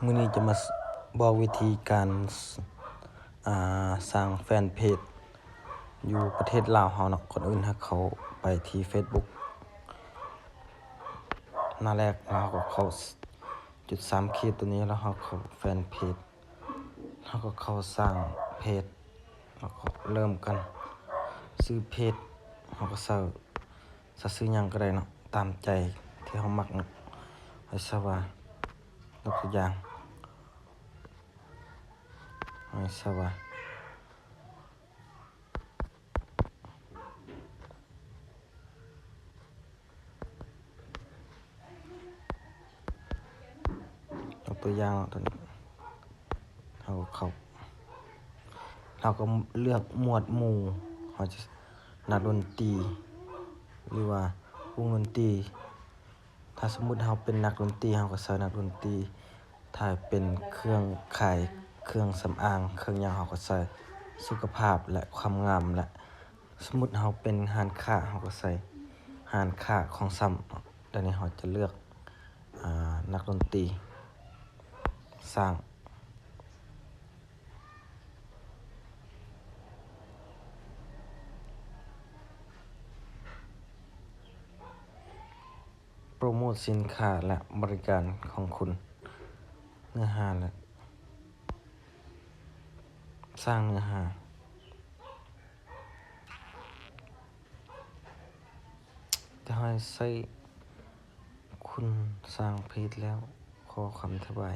ມື້ນີ້ຈະມາບອກວິທີການ ອ່າ ສ້າງແຟນເພຈຢູ່ປະເທດລາວເຮົາເນາະ. ກ່ອນອື່ນເຮົາເຂົ້າໄປທີ່ເຟສບຸກ ໜ້າແລກ ແລ້ວເຮົາກໍເຂົ້າຈຸດສາມຂີດຕົວນີ້ ແລ້ວເຮົາເຂົ້າແຟນເພຈ ເຮົາກໍເຂົ້າສ້າງເພຈ ແລ້ວກໍເລີ່ມກັນ. ຊື່ເພຈເຮົາກໍໃສ່ ໃສ່ຊື່ຫຍັງກໍໄດ້ເນາະ ຕາມໃຈທີ່ເຮົາມັກເນາະ. ໃຫ້ສະວ່າ ຍົກຕົວຢ່າງ ໃຫ້ສະວ່າ ຍົກຕົວຢ່າງເນາະ ຕົວນີ້ ເຮົາກໍເຂົ້າ ເຮົາກໍເລືອກໝວດໝູ່ ເຮົາຈະ ນັກດົນຕີ ຫຼືວ່າວົງດົນຕີ. ຖ້າສົມມຸດເຮົາເປັນນັກດົນຕີ ເຮົາກໍໃສ່ນັກດົນຕີ. ຖ້າເປັນເຄື່ອງຂາຍເຄື່ອງສຳອາງ ເຄື່ອງຫຍັງ ເຮົາກໍໃສ່ສຸຂະພາບ ແລະ ຄວາມງາມ ແລະ ສົມມຸດເຮົາເປັນຮ້ານຄ້າ ເຮົາກໍໃສ່ຮ້ານຄ້າຂອງຊຳ. ດຽວນີ້ເຮົາຈະເລືອກ ອ່າ ນັກດົນຕີ ສ້າງ ໂປຣໂມດສິນຄ້າ ແລະ ບໍລິການຂອງຄຸນ. ເນື້ອຫາ ແລະ ສ້າງເນື້ອຫາ. ແຕ່ເຮົາໃຊ້ຄຸນສ້າງເພຈແລ້ວ ຂໍຄຳອະທິບາຍ.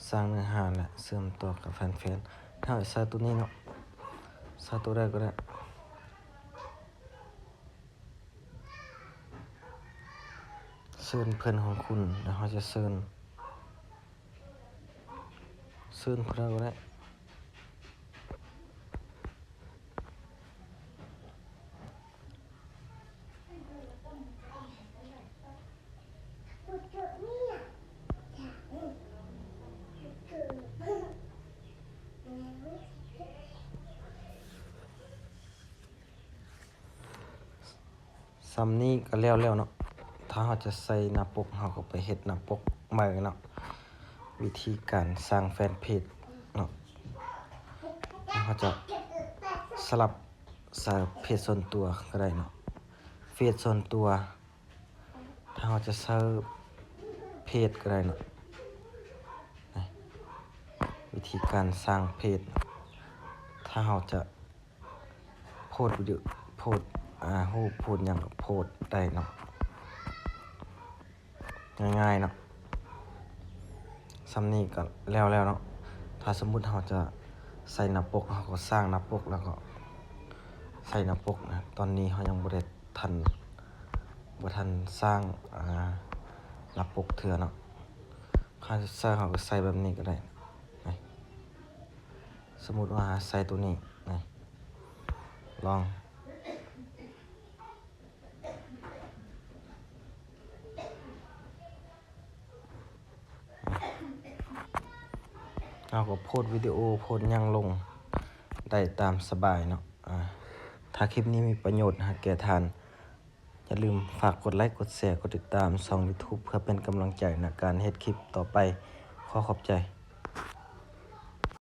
ສ້າງເນື້ອຫາ ແລະ ເຊື່ອມຕໍ່ກັບແຟນໆ. ເຮົາໃຊ້ຕົວນີ້ເນາະ ໃຊ້ຕົວໃດກໍໄດ້. ເຊີນເພື່ອນຂອງຄຸນ ແລ້ວເຮົາຈະເຊີນ ເຊີນຜູ້ໃດກໍໄດ້. ສ່ຳນີ້ກໍແລ້ວແລ້ວເນາະ. ຖ້າເຮົາຈະໃສ່ໜ້າປົກ ເຮົາກໍໄປເຮັດໜ້າປົກໃໝ່ເນາະ. ວິທີການສ້າງແຟນເພຈເນາະ ເຮົາຈະສະຫຼັບໃສ່ເພຈສ່ວນຕົວກໍໄດ້ເນາະ ເຟສສ່ວນຕົວ. ຖ້າເຮົາຈະໃຊ້ເພຈກໍໄດ້ເນາະ. ນີ້ ວິທີການສ້າງເພຈ ຖ້າເຮົາຈະໂພສວິດີໂອ ໂພສ ອ່າ ຮູບ ໂພສຫຍັງກໍໂພສໄດ້ເນາະ ງ່າຍໆເນາະ. ສ່ຳນີ້ກໍແລ້ວແລ້ວເນາະ. ຖ້າສົມມຸດເຮົາຈະໃສ່ໜ້າປົກ ເຮົາກໍສ້າງໜ້າປົກ ແລ້ວກໍໃສ່ໜ້າປົກນະ. ຕອນນີ້ເຮົາຍັງບໍ່ໄດ້ທັນ ບໍ່ທັນສ້າງ ອ່າ ໜ້າປົກເທື່ອເນາະ. ຖ້າໃສ່ ເຮົາກໍໃສ່ແບບນີ້ກໍໄດ້. ນີ້ ສົມມຸດວ່າໃສ່ຕົວນີ້ ນີ້ ລອງ ເຮົາກໍໂພສວິດີໂອ ໂພສຫຍັງລົງໄດ້ຕາມສະບາຍເນາະ. ອ່າ ຖ້າຄລິບນີ້ມີປະໂຫຍດໃຫ້ແກ່ທ່ານ ຢ່າລືມຝາກກົດໄລ ກົດແຊ ກົດຕິດຕາມຊ່ອງຢູທູບ ເພື່ອເປັນກຳລັງໃຈໃນການເຮັດຄລິບຕໍ່ໄປ. ຂໍຂອບໃຈ.